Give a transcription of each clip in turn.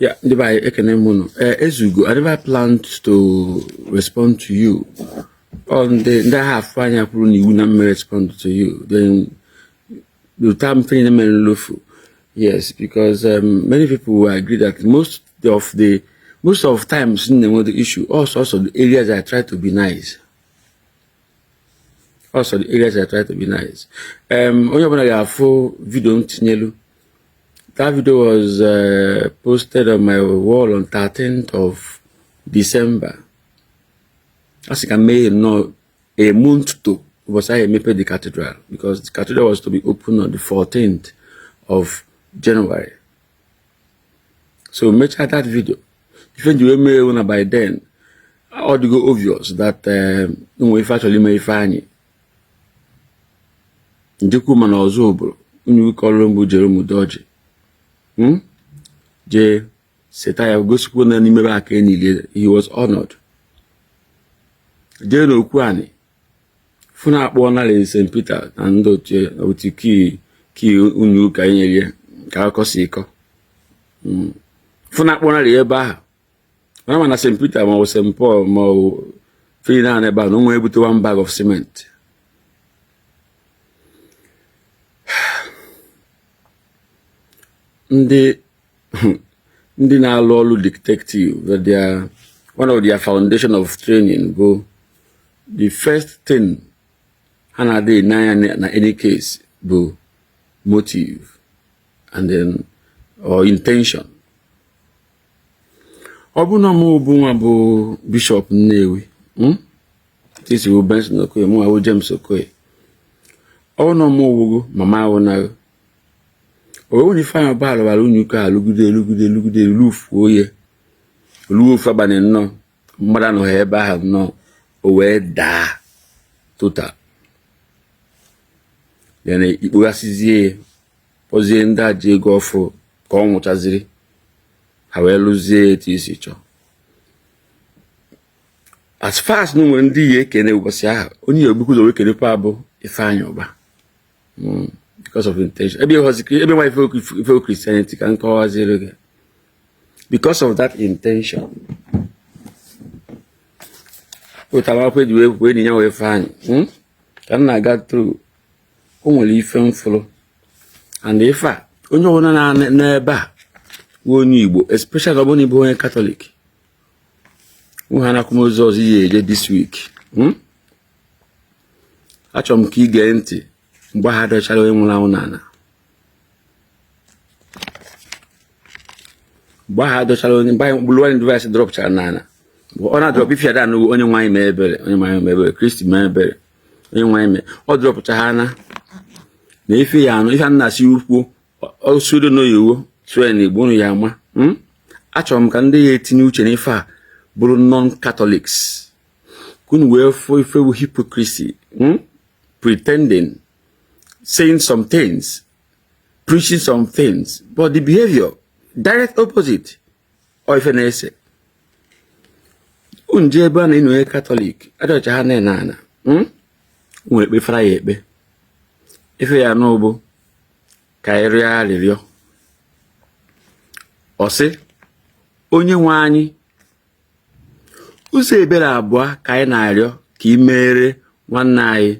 Yeah, ndị be anyị, ekene m unu. Ezugo, I never planned to respond to you. Ọ ndị agha afụ anya kwuru na iwu na mme respond to you. Then the time thing mere nlofu. Yes, because many people will agree that most of times in the issue, also the areas I try to be nice. Also the areas I try to be nice. Onye ọbụla ga-afụ video m tinyelu. That video was posted on my wall on 13th of December. A sị ka m mee nnọọ a month to ụbọchị ahụ emepe the cathedral, because the cathedral was to be opened on the 14th of January. So mechaa that video, ife nji wee mee ewu na by then ọ dịgo obvious that nwe ife achọrọ ime Ifeanyị njikwu, mana ọzọ obodo onye ụka ọrụ mbụ Jerome Udoji jee seta ya gosikwu na n'ime be aka enyilie, he was honored. Jee n'okwu anị fụ na akpọ narị St. Peter na ndị otu kii unyi ụka enyerie ka akụkọ si kọ. Fụ na akpọ narị ebe ahụ mana ma na St. Peter ma ọ bụ St. Paul ma ọ bụ fili na ebe ahụ na onwe ebute one bag of cement. Ndị na-alụ ọrụ detective, their one of their foundation of training bụ the first thing ha na-adị n'anya na any case bụ motive and then or intention. Ọ bụ na mụ bụ nwa bụ Bishop Nnewi, tisi bụ Benson Okoye, mụ awụ James Okoye, ọ bụ na mụ owugo mama awụ na o wee Ifeanyị Ubah alụwara unyi ụka alụgide elugide elugide elufuo ya oluo ofu abalị nnọọ mmadụ anọghị ebe ahụ nnọọ o wee daa total. Then ikpoghasịzie ya kpọzie ndị a ji ego ọfụ ka ọ nwụchaziri ha wee lụzie etu isi chọọ. As far as na nwere ndị yi ekene ụbọchị ahụ, onye ya ogbukwu ụzọ wee kenekwa bụ Ifeanyị Ubah, because of intention. Ebe ịghọzi ebe nwa ife Christianity ka m kọwaziri gị, because of that intention pụtara akwụkwọ eji wee wee enyi ya wee Ifeanyị, Ka m na-aga through, o nwere ife m fụrụ, and ife a onye ọbụla na n'ebe a bụ onye Igbo, especially ọ bụrụ na ịbụ onye Katọlik, nwe ha na-akwamozu ọzọ iyi eje this week, Achọrọ m ka ị gee ntị mgbe ha dọchara onye nwụrụ anwụ n'ala, mgbe ha dọchara onye mgbe anyị mkpụrụ onye device drọpchara n'ala, ọ na-adrọpụ ife ada n'ugwu, onye nwaanyị mee ebere, onye nwaanyị mee ebere, Kristi mee ebere, onye nwaanyị mee ọ drọpụcha ha na na ife ya anụ ife a na-asị ukwu osudo n'oyiwo sụọ na Igbo unu ya ama. Achọrọ m ka ndị ya etinye uche n'ife a bụrụ non-Catholics ka unu wee fụ ife bụ hypocrisy, Pretending, saying some things, preaching some things, but the behavior direct opposite. Ọ ife na-ese unu jee ebe a na-enu onye Katọlik adọcha ha na ana, Nwere ekpe fara ya ekpe ife ya n'ụbụ ka anyị rịọ arịrịọ. Ọ sị onye nwe anyị, ụzọ ebere abụọ ka anyị na-arịọ ka ị meere nwanne anyị.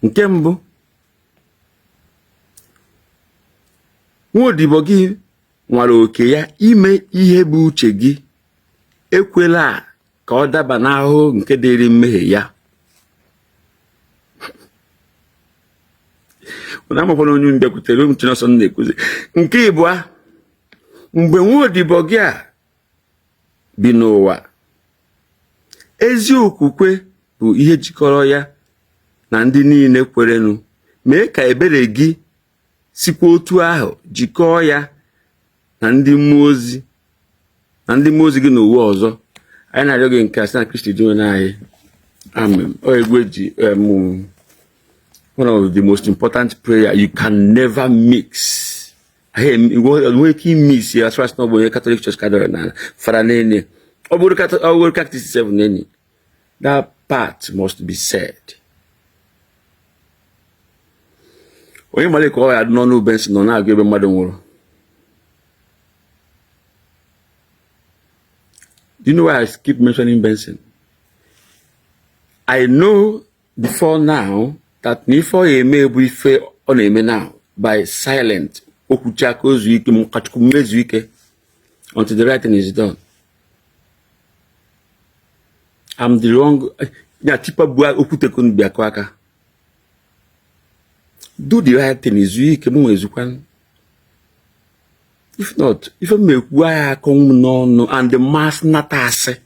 Nke mbụ, nwa odibo gị nwara oke ya ime ihe bụ uche gị, ekwela ka ọ daba n'ahụhụ nke dịrị mmehie ya. Unu amakwana onye m bịakwutere m Chinọsọ na-ekwuzi. Nke ịbụa, mgbe nwa odibo gị a bi n'ụwa, ezi okwukwe bụ ihe jikọrọ ya na ndị niile kwerenụ, mee ka ebere gị sikwa otu ahụ jikọọ ya na ndị mmụọ ozi na ndị mmụọ ozi gị n'ụwa ọzọ. Anyị na-arịọ gị nke a site na Kristi Dinwenụ anyị, amen. Ọ egwu eji one of the most important prayer you can never mix. Nwee ike imix ya as far as na ọ bụ onye Catholic Church ka dọrọ n'ala fara n'enye ọ bụrụ Catechism 7 n'enyi, that part must be said. Onye mara ka ọ ya dị n'ọnụ ube nsị nọ na-agụ ebe mmadụ nwụrụ. Do you know why I keep mentioning Benson? I know before now that na ife ọ ya-eme bụ ife ọ na-eme now by silent okwucha ka o zuo ike m ka Chukwu mezuo ike until the right thing is done. I'm the wrong ya tipa bu okwute kunu bịa kụọ aka do the right thing ezuo ike m nwezukwan if not ife m ekwu agha akọnwụ m n'ọnụ and the mass nata asị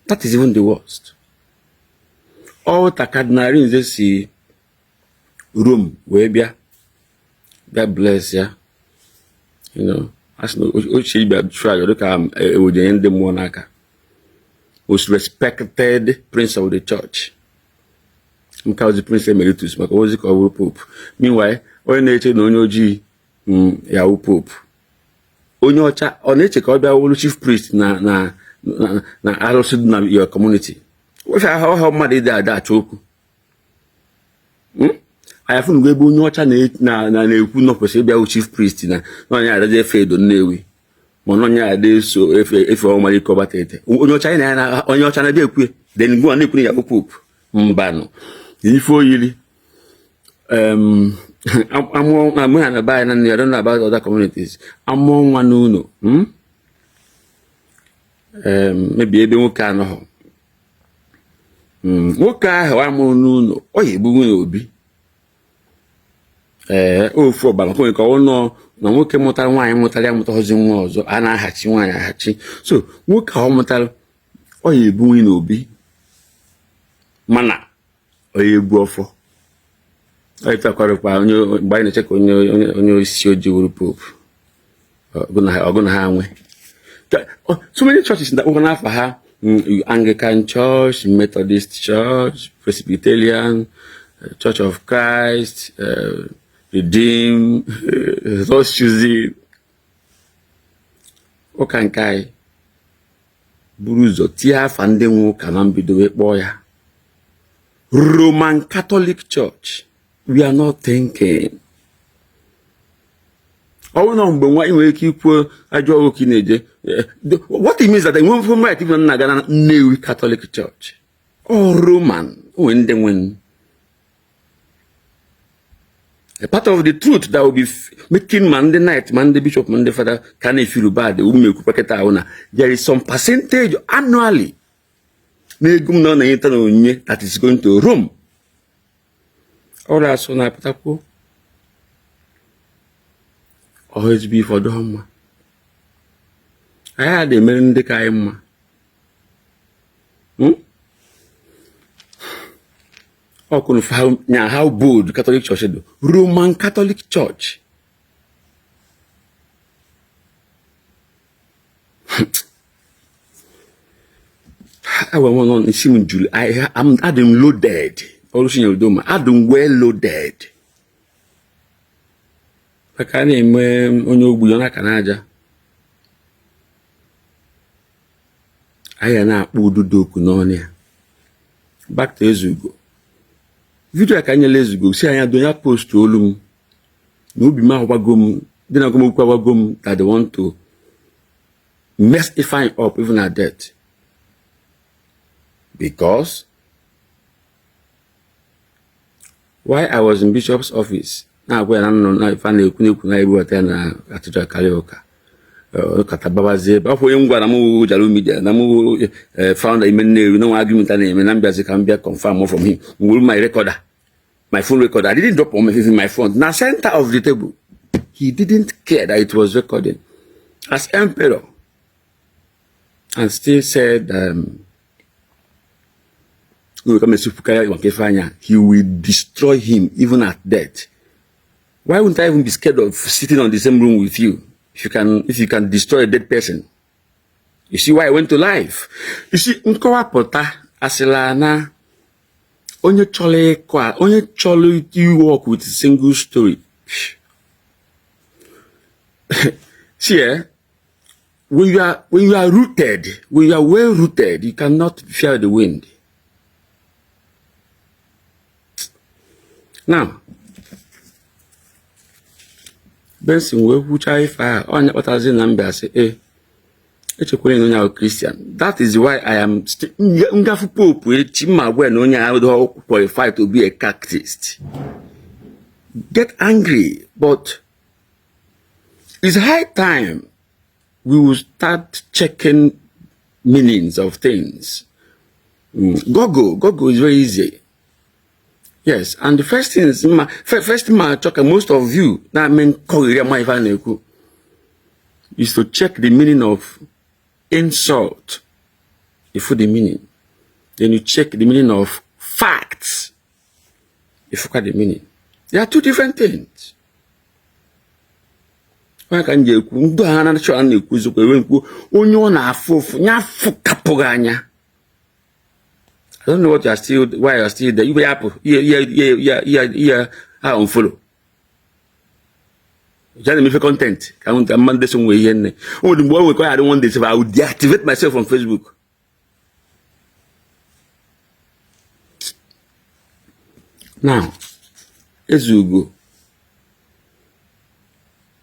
that is even the worst. Ọ ta Cardinal Arinze si Rome wee bịa bịa bless ya asị na ochie bịa chụọ aja dịka ewejenye ndị mmụọ n'aka most respected prince of the church nke ozi prince emeritus maka ozi ka ọ bụrụ pope. Meanwhile onye na-eche na onye ojii ya wụ pope, onye ọcha ọ na-eche ka ọ bịa wụrụ chief priest na na na arụsị dị na your community. Ofe ahụ ọha mmadụ ịdị ada achọ okwu anyị afụnugo ebe onye ọcha na-ekwu na kwesịrị ịbịa wụ chief priest na onye adaje efe edo Nnewi ma na onye ada eso efe efe ọmalike ọbatete onye ọcha anyị na onye ọcha na-abịa ekwu then gụwa na-ekwu ya bụ pope mbanụ ife oyiri amụọ amụ ha na be anyị na nne. I don't know about other communities. Amụọ nwa n'ụlọ, maybe ebe nwoke anọghọ, nwoke ahụ amụrụ n'ụlọ ọ ya egbu nwunye obi ee ofu ọbara maka ka ọ nọ na nwoke mụtara nwaanyị mụtara ya mụtaghịzi nwa ọzọ a na-ahachi nwaanyị ahachi so nwoke ahụ mụtara ọ ya ebu nwunye n'obi mana ọ ya ebu ọfọ ọ ịtakwarịkwa onye mgbe anyị na-eche ka onye onye isi ojii wuru pope ọgụ na ha nwe so many churches na akpọkwa n'afọ ha, Anglican Church, Methodist Church, Presbyterian, Church of Christ, Redeem, Lord's Choosing. Ụka nke anyị buru ụzọ tie afa ndị nwe ụka na mbido wee kpọọ ya Roman Catholic Church. We are not thinking. Ọ bụrụ na mgbe nwa ị nwere ike ikwu ajọ ọgụ ka ị na-eje, what it means that enwe mfe right even na aga na Nnewi Catholic Church ọ Roman onwe ndị nwe. A part of the truth that will be making ma ndị knight ma ndị bishop ma ndị fada ka na-efiru bad ume ekwukwa kịta ahụ na there is some percentage annually na ego m na ọ na-enyeta na onyinye that is going to Rome. Ọrụ asụ na-apụtakwuo ọha ezigbo ife ọdọ mma anyị a na-emere ndị ka anyị mma. Ọkụnụ nya how bold Catholic Church dị, Roman Catholic Church. Awa m nọ isi m juru, adị m loaded. Ọrụ Chinyere Udoma, adị m well loaded maka a na-eme onye ogbu ya n'aka n'aja anyị na-akpọ ududo oku n'ọnụ ya. Back to Ezugo video a ka nyere Ezugo si anya donye post olu m na obi m agwago m dị na agwamokwu agwago m that they want to mess Ifeanyi up even at death, because while I was in bishop's office na-agwa ya na nnọ na ife a na-ekwu na-ekwu na ebughata ya na cathedral karịa ụka kata babazie ebe ọkwa onye m gwara m wụ Jalu Media na m wụ founder ime Nnewi na nwa argument a na-eme na mbịazi ka m bịa confirm from him. M wuru my recorder, my phone recorder. I didn't drop on my phone na center of the table. He didn't care that it was recording as emperor and still said he will destroy him even at death. Why wouldn't I even be scared of sitting on the same room with you if you can destroy a dead person? You see why I went to life. You see, nkọwapụta asịla na onye chọrọ ịkọ onye chọrọ work with single story. See, when you are rooted, when you are well rooted, you cannot fear the wind. Now, Benson wee kwuchaa ife ahụ onye kpatazi na mbịa sị e Echekwara na onye ahụ Christian. That is why I am m ga-afụ Pope echi, m ma-agwa na onye ahụ qualified to be a catechist. Get angry, but it's high time we will start checking meanings of things. Google is very easy. Yes, and the first thing is, first thing ma chọka most of you na-eme nkọghịrị ama ife a na-ekwu is to check the meaning of insult. If the meaning, then you check the meaning of facts. If you the meaning, they are two different things. Onye ka m ji ekwu ndị ha na-achọ a na-ekwu eziokwu enwe mkpu onye ọ na-afụ ụfụ ya afụkapụghị anya. I don't know what you are still, why you are still there. You hapụ ihe ihe ihe ihe ihe ha unfollow. Ja na-emefe content ka m ka mma ndị so nwee ihe nne. O nwere mgbe o nwekọ ya dị one day sef, I will deactivate myself from Facebook. Now, Ezeugo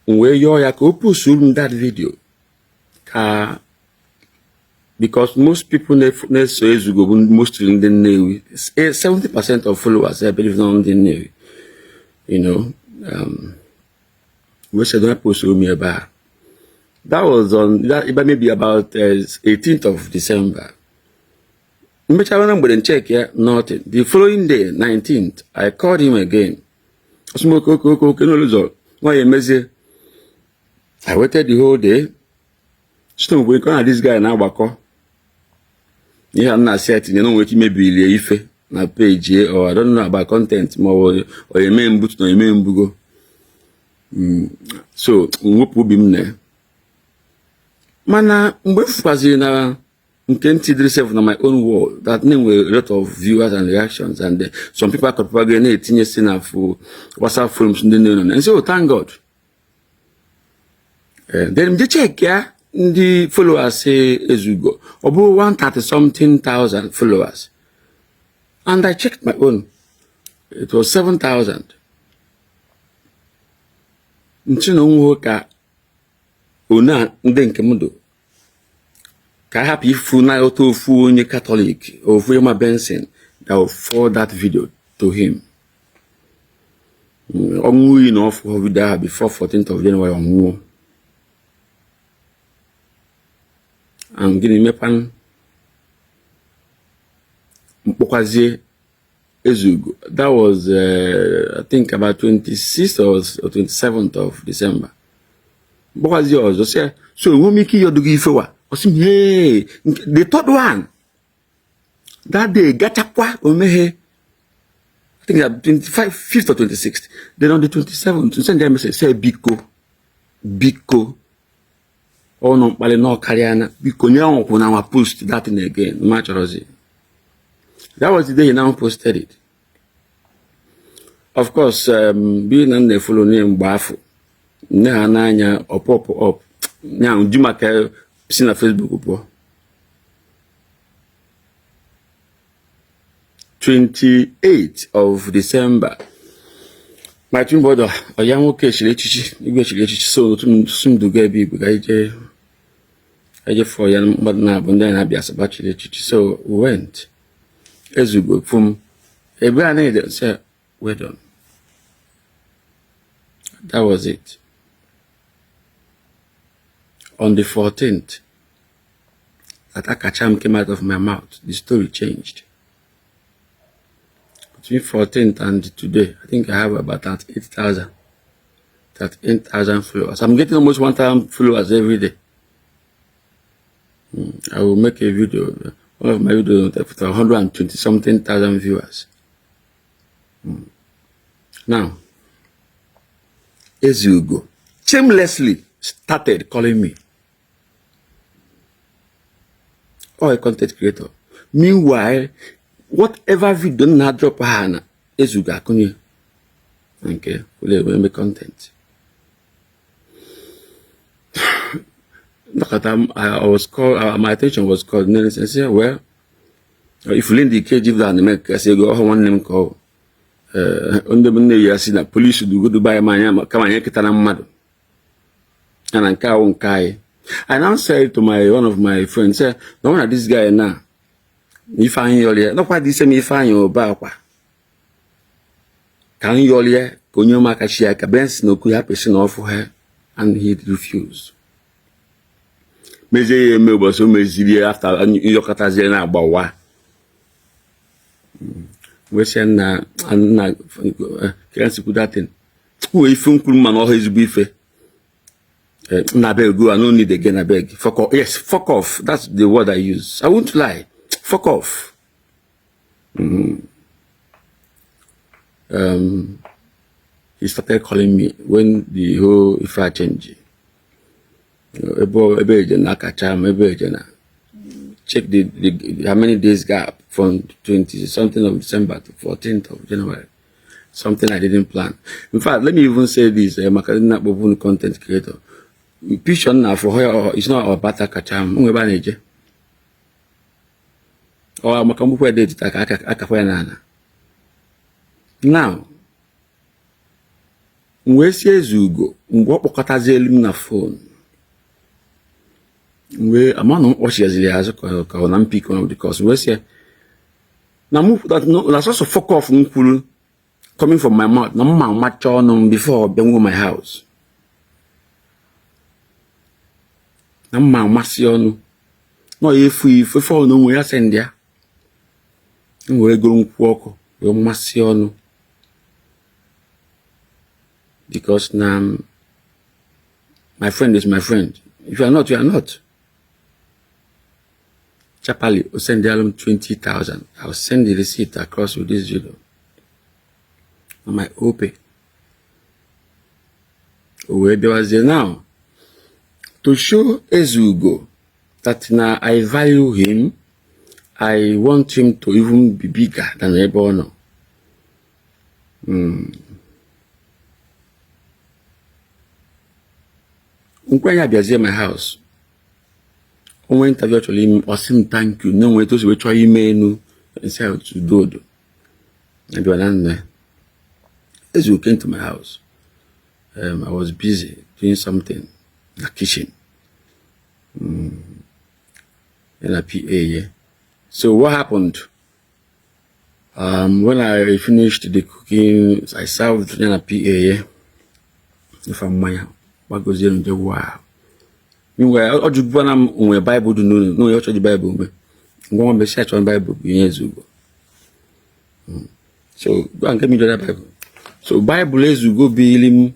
m wee yọọ ya ka o posturu m that video ka because most people na-eso Ezeugo bụ mostly ndị Nnewi. 70% of followers, I believe, nọ ndị Nnewi. Wee sị na posturu m ebe a. That was on that maybe about 18th of December. Mechara na mgbede check ya, nothing. The following day, 19th, I called him again. Ọ sị m okay okay okay okay n'ụlọ ụzọ nwa ya emezie. I waited the whole day. Site mgbe nke na this guy na-agbakọ ihe a na-asị ya tinye na onwe ike imebilie ife na page or I don't know about content ma ọ eme mbutu na eme mbugo. So mwepụ obi m na mana mgbe m fụkwaziri na nke ntị dịrị sef na my own world that na-enwe a lot of viewers and reactions and some people akọpụkwago na-etinye si na fụ WhatsApp forums ndị nne nọ na so thank God. Then m je check ya ndị followers Ezeugo ọ bụrụ 130 something thousand followers, and I checked my own, it was 7,000. Nchi na onwe ka one a ndị nke m do ka a hapụ ifu na otu ofu onye Catholic, ofu Emma Benson that will forward that video to him. Ọnwụ iyi na ọfụ video ahụ before 14th of January ọnwụọ. And gịnị mekwanụ mkpọkwazie Ezeugo? That was I think about 26th or 27th of December. Mkpọkwazie ọzọ sị so enwe m ike ịyọdụ gị ife wa. Ọ sị m hey, the third one that day gachakwa omeghe. I think that 25, 5th or 26th. Then on the 27th, send them message, say biko, biko. Ọnụ mkpali na ọkarịa na biko nye ọnwụkwụ na nwa post that thing again. Ma chọrọzi. That was the day he now posted it. Of course, being na na-follow nne mgbe afọ, nne ha n'anya ọ pop up. Nya nju maka si na Facebook pụọ. 28 of December, my twin brother ọya nwoke chiri echichi, igwe chiri echichi, so otu m duga ebe igwe ka ije fọ ya mmadụ na-abụ ndị na-abịa Asaba chiri echichi. So we went. Ezeugo fum ebe a na-ede sị well done. That was it. On the 14th, that Akacham came out of my mouth, the story changed. Between 14th and today, I think I have about 38,000 followers. I'm getting almost 1,000 followers every day. I will make a video. One of my videos with 120 something thousand viewers. Now, Ezeugo shamelessly started calling me or a content creator. Meanwhile, whatever video na drop ha na Ezeugo akụnye nke wele eme content. I was called, my attention was called. And I said, well, if you lend the KG down, make I say go one name call. Ndị bụ nne ya si na polisi dugo Dubai ma anya kama anyị ketara mmadụ ya na nke ahụ nke anyị. I now said to my one of my friends, say, no one this guy now. Ifeanyi yọrọ nọkwa dị ise m Ifeanyi Ụba akwa ka m yọrọ ka onye ụmụaka chi aka Benson okwu ya pesi na ọfụ ha, and he refused. Mezie ya eme ụbọchị o meziri ya after nyọkọtazie na-agbawa wee sị na na ka datin kwuo ife m kwuru, mana ọha ezigbo ife na beg go, I no need again, abeg, fuck off. Yes, fuck off, that's the word I use. I won't lie, fuck off. He started calling me when the whole ife a change. Ebe ebe eje na akacha m ebe eje na check the how many days gap from 20 something of December to 14th of January, something I didn't plan. In fact, let me even say this, maka ndị na-akpọbu content creator picture na for her is not ọbata kacha m nwe ebe a na-eje ọ maka mgbukwa date ka aka akakwa ya n'ala. Now m wee si Ezeugo mgbe ọ kpọkọtazielu m na phone wee ama na m kpọchiaziri ya azụ ka ọ na m pick one of the calls, wee sị ya na mụ na sọsọ fuck off m kwuru coming from my mouth na mma amacha ọnụ m before ọ bịanwuo my house, na mma amasị ọnụ na ọ ya efu ife ife ọnụ onwe ya send ya m were goro nkwụ ọkụ wee mmasị ọnụ because na my friend is my friend. If you are not, you are not. Chapali will send them 20,000. I'll send the receipt across with this video on my OPay. O wee bịawazie now to show Ezeugo that na I value him, I want him to even be bigger than ebe ọ nọ. Nkwenye abịazie my house, onwe interview ọ chọrọ ime, ọ sị m thank you na onwe etu o si wee chọọ ime enu nsị udo udo abịa na nne. Ezeugo came to my house. I was busy doing something in the kitchen. In a PA, yeah. So what happened? When I finished the cooking, I served in a PA, yeah. If I'm my gbagozie nje wow. Meanwhile, ọ jụgwa na m onwe Bible dị n'ụlọ, n'onye ọ chọrọ Bible mgbe. Ngwa nwa mbesi achọ Bible bụ ihe Ezeugo. So go and get me the other Bible. So Bible Ezeugo bili m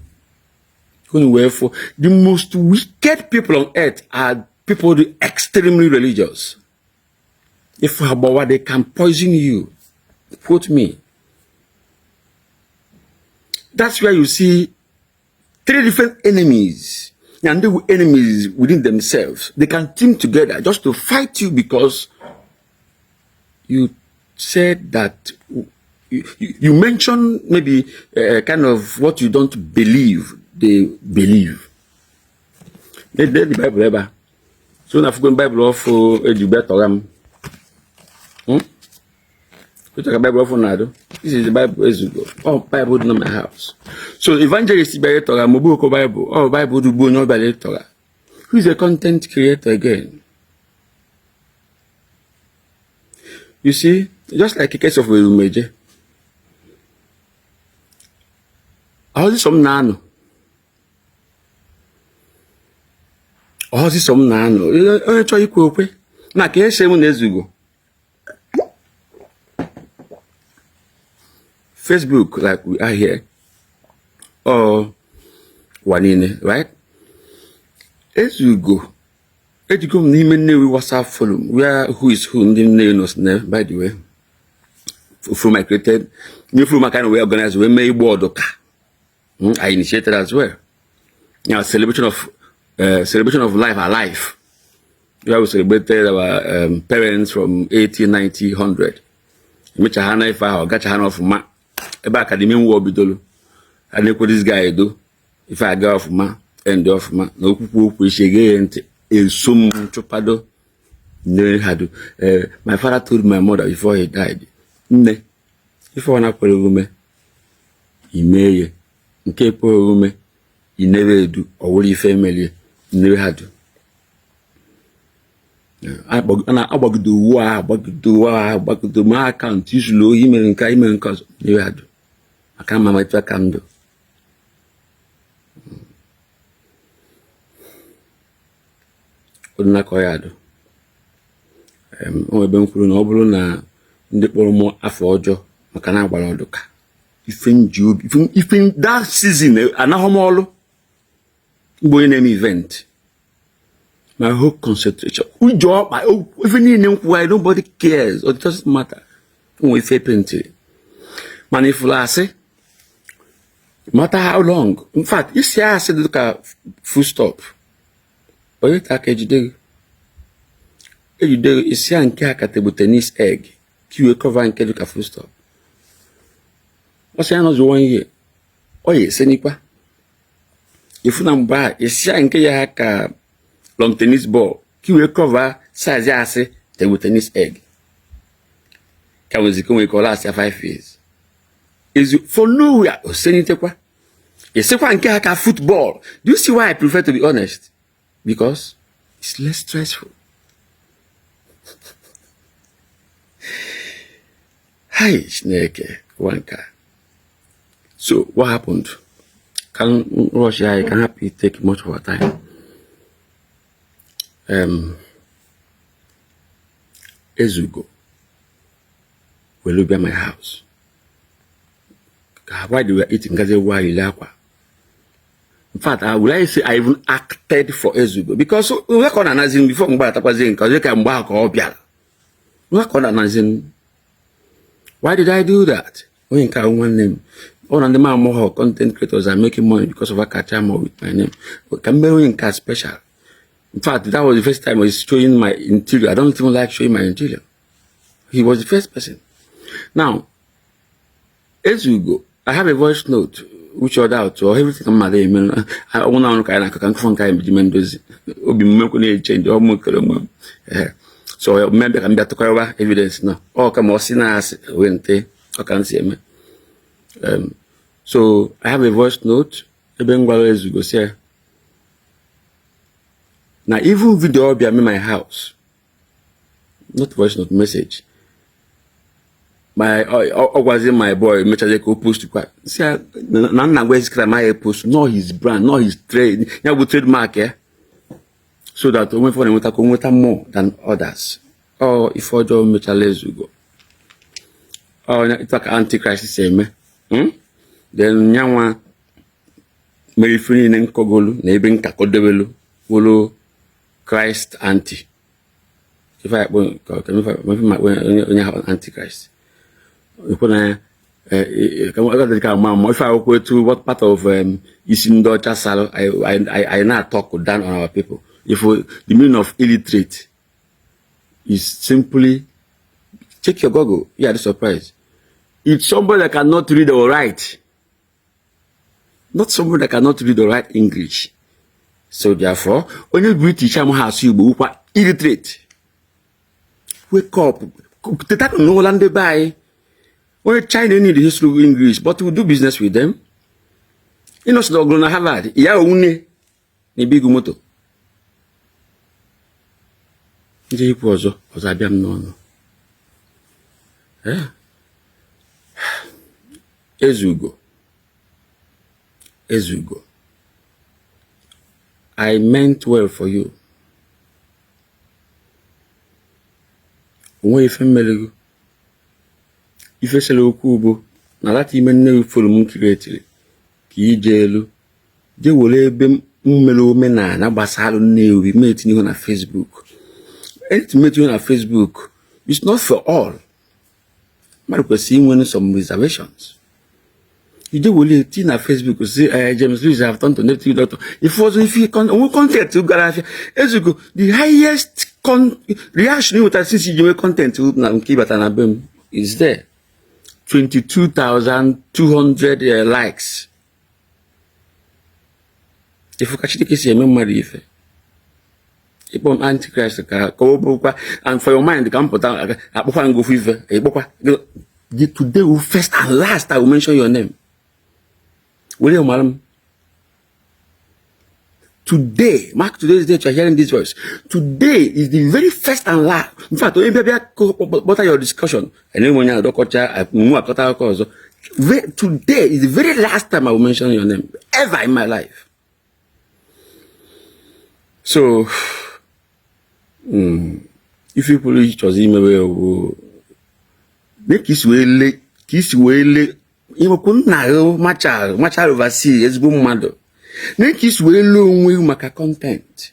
unu wee fụ the most wicked people on earth are people who extremely religious. If agbawa, they can poison you. Quote me. That's where you see three different enemies. And they were enemies within themselves. They can team together just to fight you because you said that you mention maybe kind of what you don't believe they believe. They the Bible ebe. So na fugo Bible ọfụ ejigbe tọga m. Ka Bible ọfụ na-adụ. This is the Bible Ezeugo. Oh, Bible dị na my house. So evangelist bịara ịtọga m ogbuoko Bible. Oh, Bible dị ugbu onye ọ bịara ịtọga. Who is a content creator again? You see, just like a case of Erumeje. Ọhụzi m na-anọ. Ọhụzi m na-anọ. Onye chọrọ ikwe okwe. Na ka ese m na Ezeugo. Facebook, like we are here, or Wanine, right? Ezeugo, ejigo m n'ime Nnewi WhatsApp forum, where who is who ndị Nnewi nọ by the way. Forum I created, new forum I kind of organized, we made board. I initiated as well. Now celebration of life alive. Where we celebrated our parents from 80, 90, 100. Mecha ha na ife ahụ gacha ha n'ọfụma ebe akademi nwa obidolu a na-ekwe this guy edo ife aga ọfụma end ọfụma na okwukwu okwu isi eghe ya ntị eso m chụpado nne ha do. My father told my mother before he died, nne ife ọ na-akwere ume ime ya nke ekweghị ume inere edu ọ wụrụ ife emelie nne ha do. Agbagide uwe a, agbagide uwe a, agbagide ma akaụntụ izulu ohi mere nke ime nke ọzọ n'iwe adụ maka ama m etu aka ndụ. Ọdịnaka ya adụ o ebe m kwuru na ọ bụrụ na ndị kpọrọ m afọ ọjọọ maka na agbara ọdụka ife nji obi ife that season anaghọ m ọlụ mgbe onye na-eme event, my whole concentration ụjọ ọkpa ife niile m kwugharị, nobody cares or it doesn't matter. Nwe ife pentiri mana ifuru asị matter how long, in fact isi asị dị ka full stop, onye ta aka ejide gị ejide gị isi a nke a ka table tennis egg ka iwe cover nke dị ka full stop. Ọ sị ya nọzi one year ọ ya esenikwa ifu na mgbe a isi a nke ya ka long tennis ball ka iwe cover size asị table tennis egg ka nwezi ka nwere ka ọ last ya 5 years is for nowhere osenitekwa esikwa nke ha ka football. Do you see why I prefer to be honest? Because it's less stressful. Hi Chineke ụwa nke a. So what happened? Can rush ya, can happy take much of our time. Ezugo were bịa my house. Ka while they were eating, gazi gwa ile akwa. In fact, I would like say I even acted for Ezugo because nwa ka ọ na-anazi m before mgbe atakwazi nke ọzọ ka mgbe ahụ ka ọ bịara. Nwa ka ọ na-anazi m. Why did I do that? Onye nke ahụ nwanne m. Ọ na ndị m amụghọ content creators are making money because of akacha more with my name. Ka m mere onye nke a special. In fact, that was the first time I was showing my interior. I don't even like showing my interior. He was the first person. Now, Ezugo, I have a voice note which other out or everything mmadụ eme ọnwụ na ọnụ ka anyị na-akọ ka nkụfọ nke anyị ji mee ndozi obi m mekwu na-eche ndị ọmụ kere onwe m. So mmebịa ka m bịa tụkọrọwa evidence na ọ ka ma ọ sị na asị wee nte ọ ka m si eme. So I have a voice note ebe m gwara Ezugo sị ya na even video ọbịa me my house, not voice note, message my ọ gwazi my boy mechazie ka o post kwa si ya na nna gwa ezikara ma ya post not his brand, not his trade, ya bụ trademark ya, so that onwe ife ọ na-enweta ka o nweta more than others. Ọ ife ọjọọ mechala Ezugo ọ ịta ka antichrist si eme. Then nyanwa mere ife niile nkọgolu na ebe nkakodebelu wụrụ Christ anti ife akpọ ka ife ma onye ahụ antichrist ekwe na ya ka ma ma ife akwụkwọ etu what part of isi ndị ọcha salụ anyị na-talk down on our people. If the meaning of illiterate is simply, check your Google, you are surprised. It's somebody that cannot read or write, not somebody that cannot read or write English. So therefore onye British amaghị asụ Igbo wụkwa illiterate. Wake up, teta n'ụla ndị be anyị. Onye China need his English, but we do business with them. Ịnọsị ọgụrụ na Harvard ya onwune na ebe igu moto nje ikwu ọzọ ọzọ abịa m n'ọnụ. Ezugo, Ezugo, I meant well for you. Onwe ife mmere gị ife sere okwu bụ na lata ime nne folu m kiretiri ka ije elu jee were ebe m mere omenala gbasara Nnewi mee etinye ihu na Facebook. Anything ihu na Facebook it's not for all. Mmadụ kwesịrị inwe some reservations. Ije were eti na Facebook si James Louis have turned to native doctor. Ife ọzọ ife onwe content gara afịa Ezugo the highest reaction nwetara since iji nwee content na nke ịbata na be m is there 22,200 likes. Ifu ka Chineke si eme mmadụ ife ịkpọ m antichrist ka ọ bụrụkwa and for your mind ka m pụta akpọkwa ngofu ife ịkpọkwa the today will first and last I will mention your name. Were mara m Today, mark today's date, you are hearing this voice. Today is the very first and last. In fact, onye bịa bịa kpọta your discussion, enye m onye adọkọcha nwu akọta akụkọ ọzọ. Today is the very last time I will mention your name ever in my life. So, ife kwuru ịchọzi imewe bụ ka isi wee lee ka isi wee lee imekwu nna gị machal machal oversea ezigbo mmadụ na ka isi wee lee onwe gị maka content.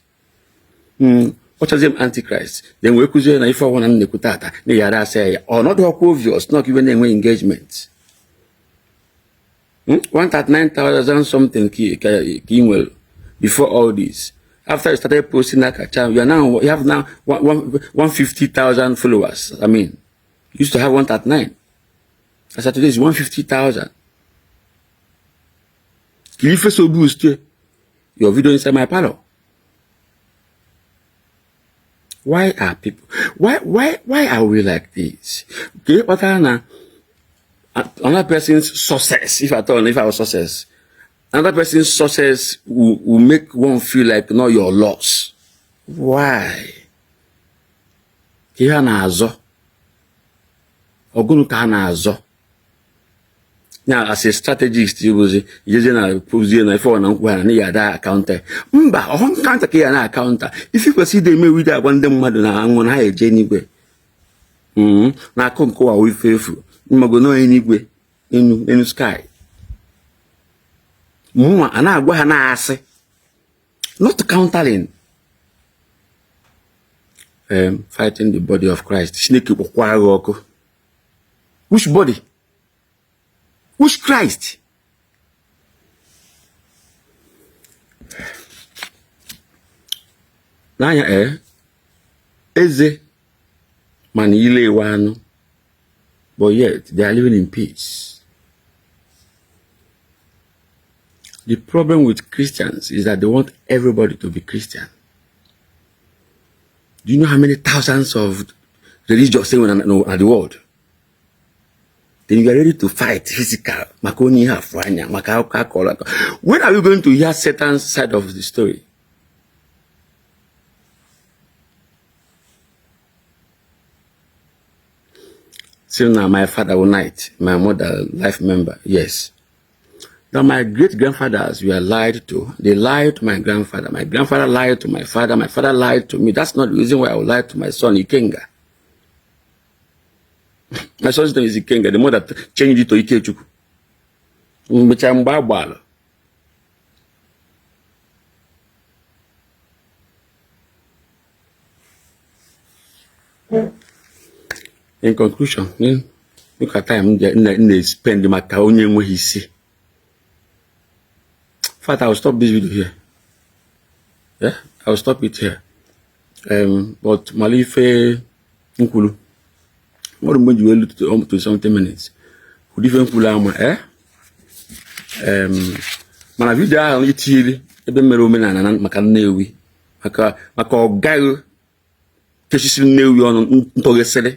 Ọchazie m antichrist then wee kụzie na ife ọbụla m na-ekwu tata na yara asa ya ọnọdụ ọkwa obvious not iwe na-enwe engagement. 139,000 something ka ị nwere before all this. After you started posting that kacha, you are now you have now 150,000 followers. I mean, you used to have 139. As of today is 150,000. Ka ife so boost your video inside my parlor. Why are people why are we like this? Ka kpatara na another person's success, if at all, if I was success, another person's success will make one feel like not your loss. Why? Ka ihe a na-azọ ọgụnụ ka a na-azọ ya as a strategist bụzi ijezie na pụzie na ife ọ na nkwu ha na ya ada akaụnta mba ọhụ nkaụnta ka ya na akaụnta ife kwesịrị ide eme wido agwa ndị mmadụ na anwụ na ha eje n'igwe na-akụ nke ụwa ife efu mmago n'onye n'igwe enu enu sky mụnwa a na-agwa ha na-asị not countering, fighting the body of Christ. Chineke kpọkwara gị ọkụ. Which body? Which Christ? N'anya ee eze mana ile ewe anụ, but yet they are living in peace. The problem with Christians is that they want everybody to be Christian. Do you know how many thousands of religious things in the world? Then you are ready to fight physical. Maka onye ihe afụ anya, maka akụkọ akọrọ akọ. When are we going to hear Satan's side of the story? Till now, my father was knight, my mother life member, yes. Now my great-grandfathers were lied to. They lied to my grandfather. My grandfather lied to my father. My father lied to me. That's not the reason why I would lie to my son, Ikenga. My son's name is Ikenga. The mother changed it to Ikechukwu. Mgbe mgbe agbalụ. In conclusion, look at time m na-spend maka onye enweghị isi. In fact, I will stop this video here. Yeah, I will stop it here. But malife nkwulu. Nwere mgbe ji wee lu to something minutes. Kwuru ife nkwulu ama, eh? Mana video ahụ itinyere ebe mere omenala maka Nnewi, maka ọ gaghị kechisiri Nnewi ọnụ ntọghesịrị.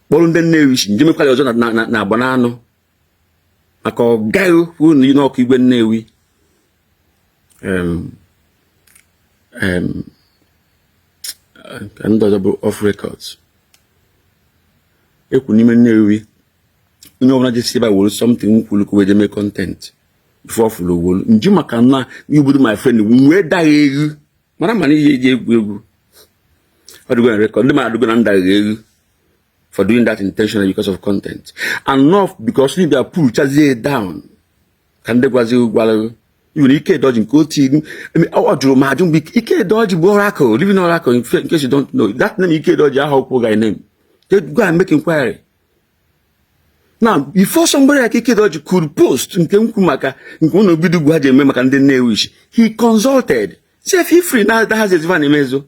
Kpọrọ ndị Nnewi si njem kwala ọzọ na agba n'anụ maka ọ gaghị kwuru na n'ọkụ igwe Nnewi. Ka ndị ọzọ bụ off records. Ekwu n'ime Nnewi onye ọbụla jesi ebe a were something kwuru ka wee jeme content ife ọfụrụ wolu nji maka na igbudu my friend wee daghị egwu mara mana ihe eji egwu egwu ọ dịgo na record ndị mmadụ adịgo na ndaghị egwu for doing that intentionally because of content and not because ndị bịa pull chazie down ka ndị gwazi gwara even Ike Dodge nke otu ilu ọ jụrụ m ajụ mgbe Ike Dodge bụ oracle living oracle in case you don't know that name Ike Dodge aha okwu guy name. Go and make inquiry. Now, before somebody like Ike Dodge could post nke nkwu maka nke ụlọ obido ugwu ha ji eme maka ndị Nnewi, he consulted. See if he free na that has ezigbo na-emezo.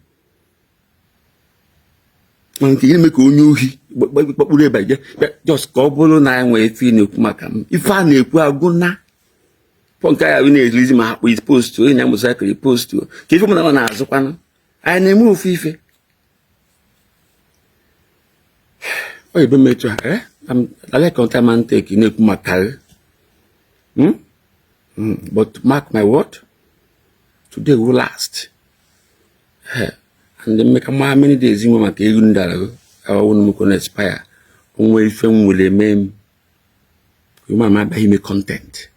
Nke ime ka onye ohi kpakpuru ebe je just ka ọ bụrụ na ya nwee ife ị na-ekwu maka m ife a na-ekwu agwụ na pọ nke ya na-erizi ma hapụ it post onye na mosaịkụl post ka ife mụ na ọ na-azụkwanụ anyị na-eme ofu ife. Ọ ebe metụ ha eh I like on time and take na-ekwu maka gị. But mark my word, Today will last. And mmeka ma many days nwe maka ego ndara awụ m ko na expire. Onwe ife m nwere eme m. Ma ma abịaghị ime content.